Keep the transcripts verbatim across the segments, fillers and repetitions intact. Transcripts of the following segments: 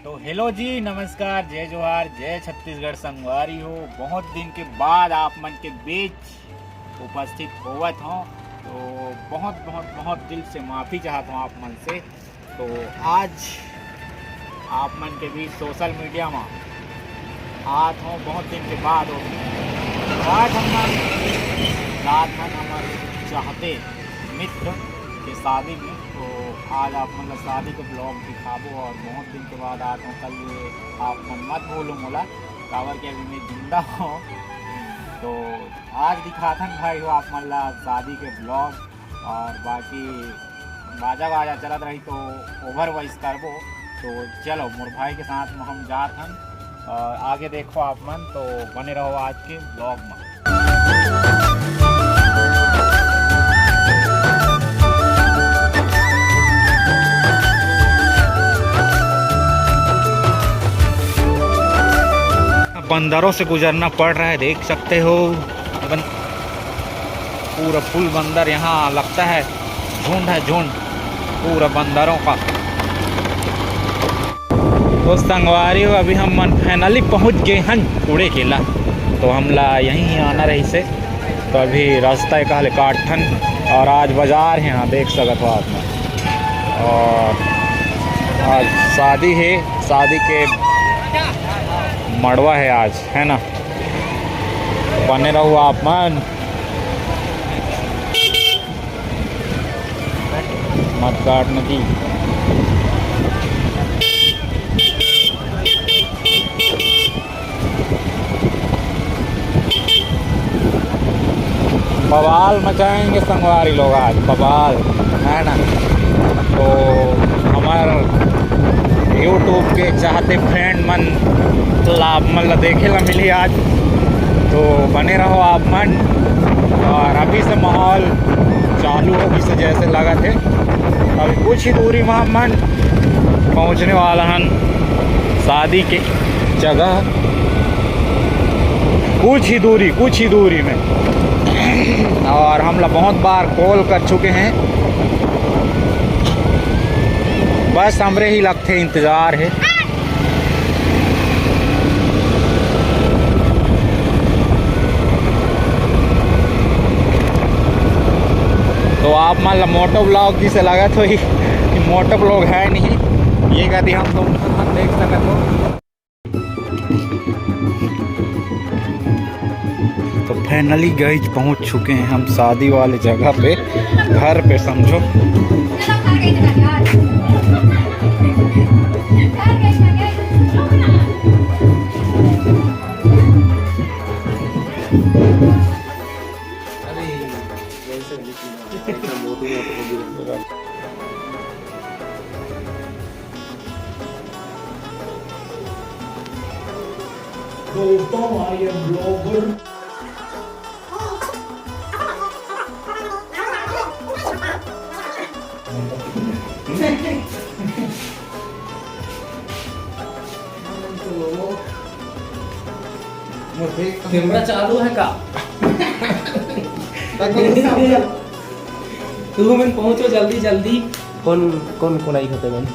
तो हेलो जी, नमस्कार, जय जोहार, जय छत्तीसगढ़ संगवारी हो। बहुत दिन के बाद आप मन के बीच उपस्थित होवत हों, तो बहुत बहुत बहुत दिल से माफ़ी चाहत हों आप मन से। तो आज आप मन के बीच सोशल मीडिया में आत हों बहुत दिन के बाद हो। आज हम मन जात हन हमर चाहते मित्र के शादी में। तो आज आप मन ला शादी के ब्लॉग दिखाबो और बहुत दिन के बाद आत हों। कल ये आप मन मत बोलो मोला, काबर के अभी मैं जिंदा हों। तो आज दिखाथन भाई हो आप मन ला शादी के ब्लॉग। और बाकी बाजा वाजा चलत रही तो ओवर वॉइस करबो। तो चलो मोर भाई के साथ में हम जात हन और आगे देखो आप मन, तो बने रहो आज के ब्लॉग में। बंदरों से गुजरना पड़ रहा है, देख सकते हो। बन-, पूरा फुल बंदर यहाँ लगता है, झुंड है झुंड पूरा बंदरों का। तो संगवारी हो, अभी हम मन फाइनली पहुँच गए हन कुड़े केला। तो हमला यहीं ही आना रहिसे, तो अभी रास्ता एक हले काटथन। और आज बाजार है, यहाँ देख सकत हो आप मन। और आज शादी है, शादी के मड़वा है आज, है ना। बने रहो आप मन। मत काट नदी। बवाल मचाएंगे संगवारी लोग आज, बवाल, है ना। तो हमार YouTube के चाहते फ्रेंड मन ला, आप मन ला देखे ला मिली आज। तो बने रहो आप मन। और अभी से माहौल चालू हो गई से जैसे लगत है। अभी कुछ ही दूरी में हम मन पहुँचने वाला हन शादी के जगह, कुछ ही दूरी, कुछ ही दूरी में। और हमला बहुत बार कॉल कर चुके हैं, बस हमरे ही लगथे इंतजार है। तो आप मन ला मोटो ब्लॉग जिसे लगत होही कि मोटो ब्लॉग है नहीं, ये कति हम तुम देख सकत हो। तो फाइनली गाइज पहुंच चुके हैं हम शादी वाले जगह पे, घर पे समझो। दोस्तों, I am blogger। कैमरा चालू है का? तुमन पहुंचो जल्दी जल्दी। कौन कौन कौन आई होते मन?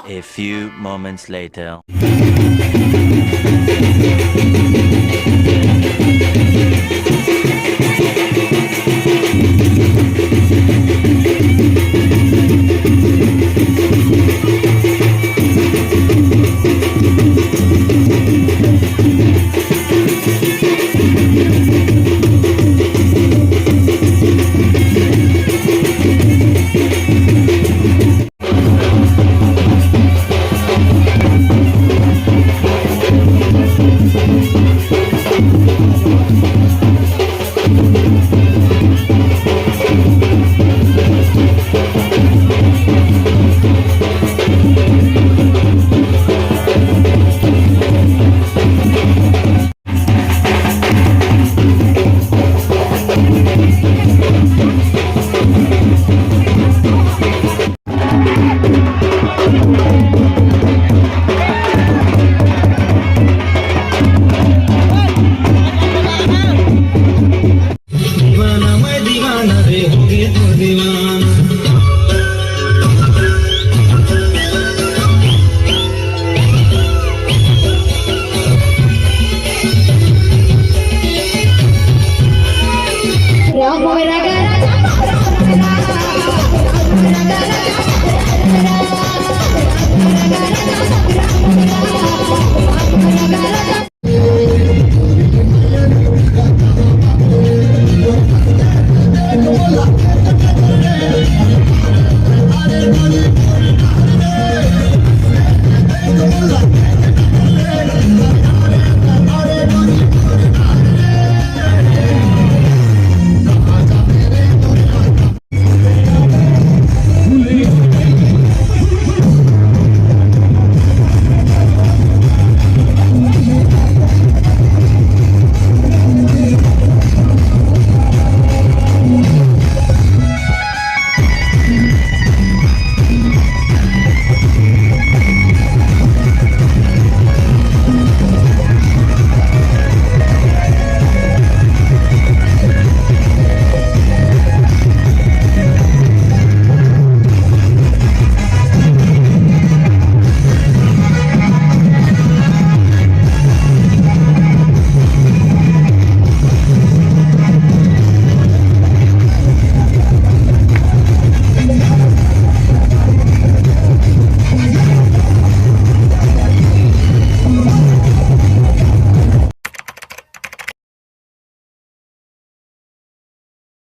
A few moments later.